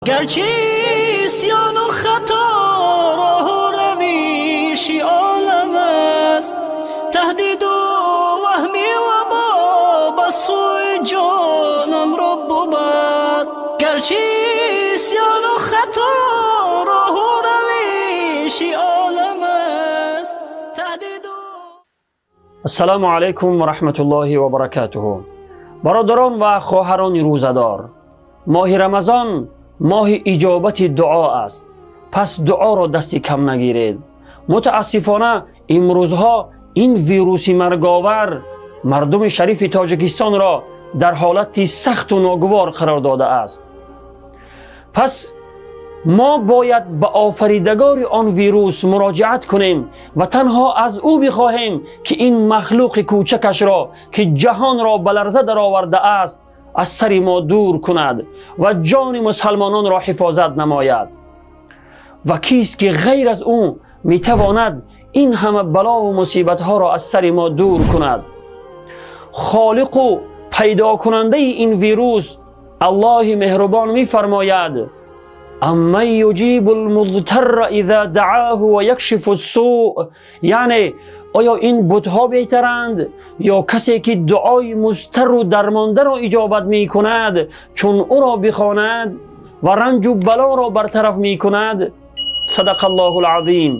Гарчи исёну хато роҳу равиши олам аст, таҳдиду ваҳми вабо ба сӯи ҷонамро бубар. Гарчи исёну хато роҳу равиши олам аст, таҳдиду Ассалому алайкум ва раҳматуллоҳи ва баракатуҳу. Бародарон ва хоҳарони рӯзадор, моҳи Рамазон моҳи иҷобати дуо аст, пас дуоро дасти кам нагиред. Мутаассифона, имрӯзҳо ин вируси марговар мардуми шарифи Тоҷикистонро дар ҳолати сахту ногувор қарор додааст. Пас мо бояд ба офаридагори он вирус муроҷиат кунем ва танҳо аз ӯ бихоҳем, ки ин махлуқи кӯчакашро, ки ҷаҳонро ба ларза даровардааст, аз сари мо дур кунад ва ҷони мусалмононро ҳифозат намояд. Ва кист, ки ғайр аз ӯ метавонад ин ҳама балову мусибатҳоро аз сари мо дур кунад? Холиқу пайдокунандаи ин вирус, Аллоҳи меҳрубон, мефармояд: «أمن يجيب المضطر إذا دعاه ويكشف السوء». Яъне оё ин бутҳо беҳтаранд ё касе, ки дуои музтарру дармондаро иҷобат мекунад, чун ӯро бихонад, ва ранҷу балоро бартараф мекунад? صدق الله العظيم.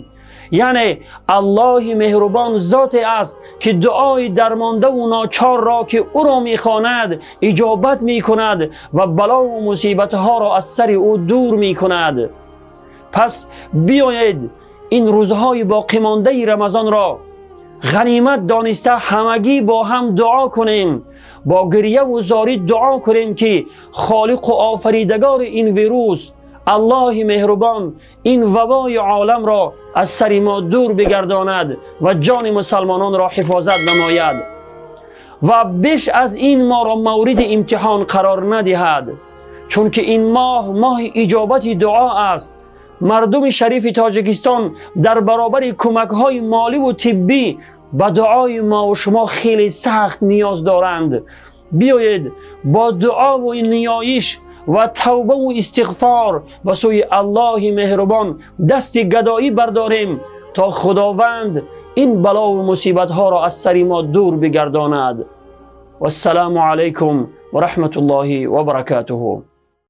Яъне Аллоҳи меҳрубон зоте аст, ки дуои дармондаву ночорро, ки ӯро мехонад, иҷобат мекунад ва балову мусибатҳоро аз сари ӯ дур мекунад. Пас биёед, ин рӯзҳои боқимондаи Рамазонро ғанимат дониста, ҳамагӣ бо ҳам дуо кунем, бо гирьяву зорӣ дуо кунем, ки холиқу офаридагори ин вирус, Аллоҳи меҳрубон, ин вабои оламро аз сари мо дур бигардонад ва ҷони мусалмононро ҳифозат намояд ва беш аз ин моро мавриди имтиҳон қарор надиҳад, чунки ин моҳ моҳи иҷобати дуо аст. Мардуми шарифи Тоҷикистон дар баробари кӯмакҳои моливу тиббӣ ба дуои мову шумо хеле сахт ниёз доранд. Биёед, бо дуову ниёиш ва тавбаву истиғфор ба сӯи Аллоҳи меҳрубон дасти гадоӣ бардорем, то Худованд ин балову мусибатҳоро аз сари мо дур бигардонад. Вассалому алайкум ва раҳматуллоҳи ва баракатуҳу.